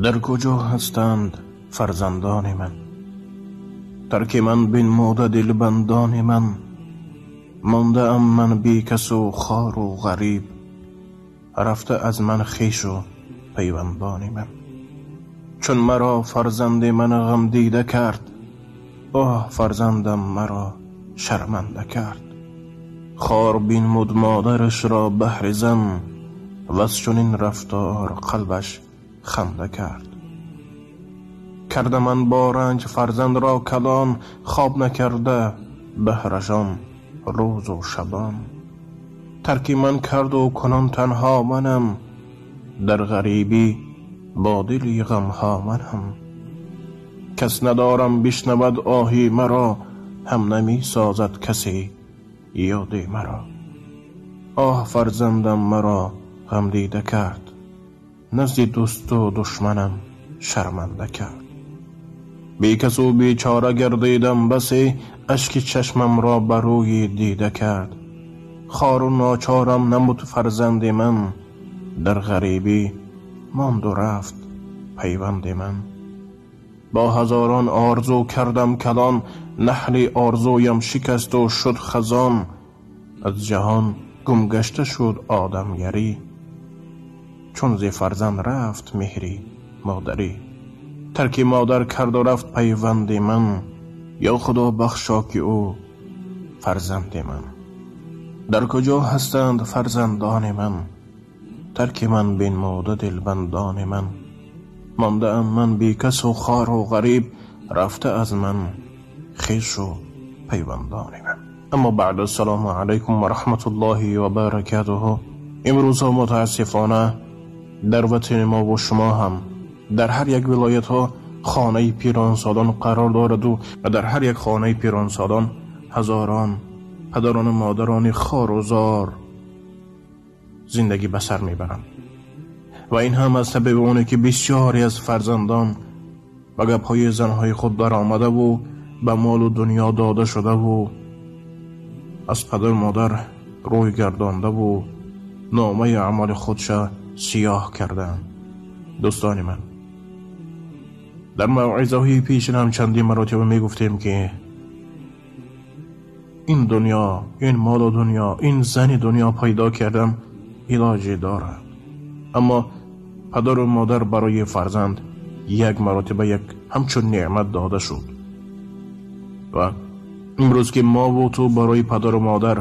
Дар куҷо ҳастанд фарзандони ман? Тарки ман бинмуда дилбандони ман. Мондаам ман бекасу хору ғариб, рафта аз ман хешу пайвандони ман. Чун маро фарзанди ман ғам дида кард, оҳ фарзандам маро шарманда кард. Хор бинмуд модарашро баҳри зан, ваз чунин рафтор қалбаш ханда кард. Карда ман бо ранҷ фарзандро калон, хоб накарда баҳрашон рӯзу шабон. Тарки ман карду кунун танҳо манам, дар ғарибӣ бо дили ғамҳо манам. Кас надорам бишнавад оҳи маро, ҳам намесозад касе ёди маро. Оҳ фарзандам маро ғам дида кард, назди дӯсту душманам шарманда кард. Бекасу бечора гардидам басе, ашки чашмамро ба рӯи дида кард. Хору ночорам намуд фарзанди ман, дар ғарибӣ монду рафт пайванди ман. Бо ҳазорон орзу кардам калон, наҳли орзуям шикасту шуд хазон. Аз ҷаҳон гум гашта шуд одамгарӣ, чун зи фарзанд рафт меҳри модарӣ. Тарки модар карду рафт пайванди ман, ё худо бахшо ки ӯ фарзанди ман. Дар куҷо ҳастанд фарзандони ман? Тарки ман бинмуда дилбандони ман. Мондаам ман бекасу хору ғариб, рафта аз ман хешу пайвандони ман. Аммо баъд, ассалому алайкум ва раҳматуллоҳи ва баракатуҳу. Имрӯзҳо мутаассифона дар ватани мо ва шумо ҳам дар ҳар як вилоятҳо хонаи пиронсолон қарор дораду ва дар ҳар як хонаи пиронсолон ҳазорон падарону модарони хору зор зиндагӣ ба сар мебаранд. Ва ин ҳам аз сабаби оне ки бисёре аз фарзандон ба гапҳои занҳои худ даромадаву ба молу дунё дода шудаву аз падару модар рӯй гардондаву номаи аъмоли худша сиёҳ кардаанд. Дӯстони ман, дар мавъизаҳои пешин ҳам чандин маротиба мегуфтем ки ин дунё, ин молу дунё, ин зани дунё пайдо кардан илоҷе дорад, аммо падару модар барои фарзанд як маротиба як ҳамчун неъмат дода шуд. Ва имрӯз ки мову ту барои падару модар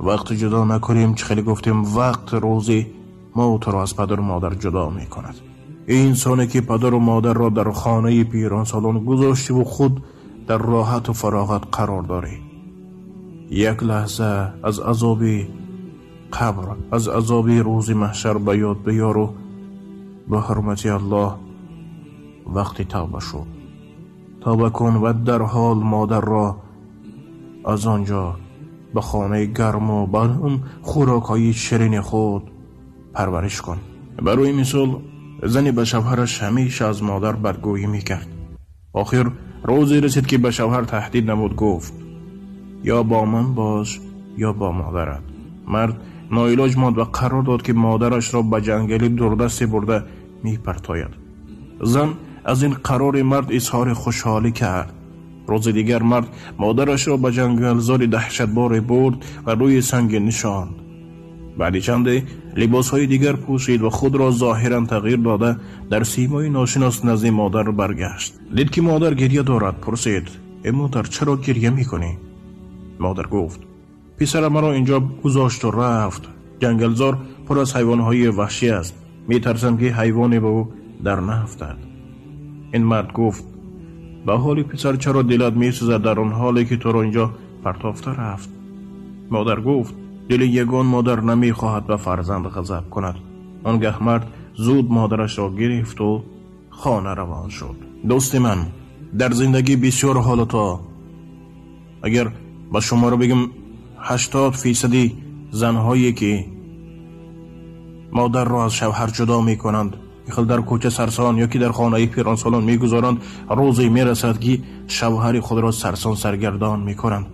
вақт ҷудо накунем, чӣ хеле гуфтем, вақт рӯзи мову туро аз падару модар ҷудо мекунад. Инсоне ки падару модарро дар хонаи пиронсолон гузоштиву худ дар роҳату фароғат қарор дорӣ, як лаҳза аз азоби қабр, аз азоби рӯзи маҳшар ба ёд биёру ба ҳурмати Аллоҳ вақти тавба шуд. Тавба кун ва дарҳол модарро аз он ҷо ба хонаи гарму ба он хӯрокҳои ширини худ парвариш кун. Барои мисол, зане ба шавҳараш ҳамеша аз модар бадгӯӣ мекард. Охир рӯзе расид ки ба шавҳар таҳдид намуд, гуфт: ё бо ман бош ё бо модарат. Мард ноилоҷ монд ва қарор дод ки модарашро ба ҷангали дурдасте бурда мепартояд. Зан аз ин қарори мард изҳори хушҳолӣ кард. Рӯзи дигар мард модарашро ба ҷангалзори даҳшатборе бурд ва рӯи санге нишонд. Баъди чанде либосҳои дигар пӯшид ва худро зоҳиран тағйир дода дар симои ношинос назди модар баргашт. Дид ки модар гирья дорад, пурсид: э модар, чаро гирья мекунӣ? Модар гуфт: писарам маро инҷо гузошту рафт. Ҷангалзор пур аз ҳайвонҳои ваҳшӣ аст, метарсам ки ҳайвоне ба ӯ дар наафтад. Ин мард гуфт: ба ҳоли писар чаро дилат месӯзад дар он ҳоле ки туро инҷо партофта рафт? Модар гуфт: дили ягон модар намехоҳад ба фарзанд ғазаб кунад. Он гаҳ мард зуд модарашро гирифту хона равон шуд. Дӯсти ман, дар зиндагӣ бисёр ҳолатҳо, агар ба шуморо бигем, 80% занҳое ки модарро аз шавҳар ҷудо мекунанд, хел дар кӯча сарсон ё ки дар хонаи пиронсолон мегузоранд, рӯзе мерасад ки шавҳари худро сарсон саргардон мекунанд.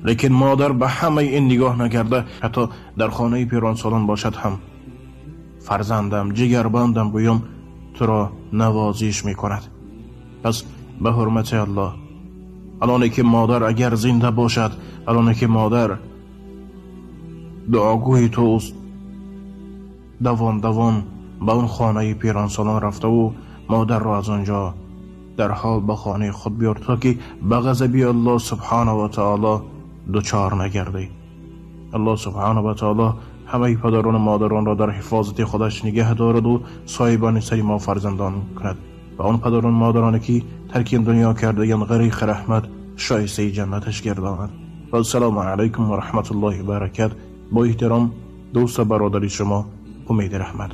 Лекин модар ба ҳамаи ин нигоҳ накарда, ҳатто дар хонаи пиронсолон бошад ҳам, фарзандам, ҷигарбандам гӯён туро навозиш мекунад. Пас ба ҳурмати Аллоҳ, алоне ки модар агар зинда бошад, алоне ки модар дуогӯи туст, давон давон ба он хонаи пиронсолон рафтаву модарро аз он ҷо дар ҳол ба хонаи худ биёр, то ки ба ғазаби Аллоҳ субҳонаҳу ва таоло дучор нагардӣ. Аллоҳ субҳонаҳу ва таоло ҳамаи падарон ва модаронро дар ҳифозати худаш нигаҳ дорад ва соҳибони сари мо фарзандон кунад ва он падарон модароне ки тарки дунё кардаанд ғариқи раҳмат шоистаи ҷаннаташ гардонад. Вассалому алайкум ва раҳматуллоҳи ва баракат. Бо эҳтиром дӯст ва бародари шумо Умеди Раҳмат.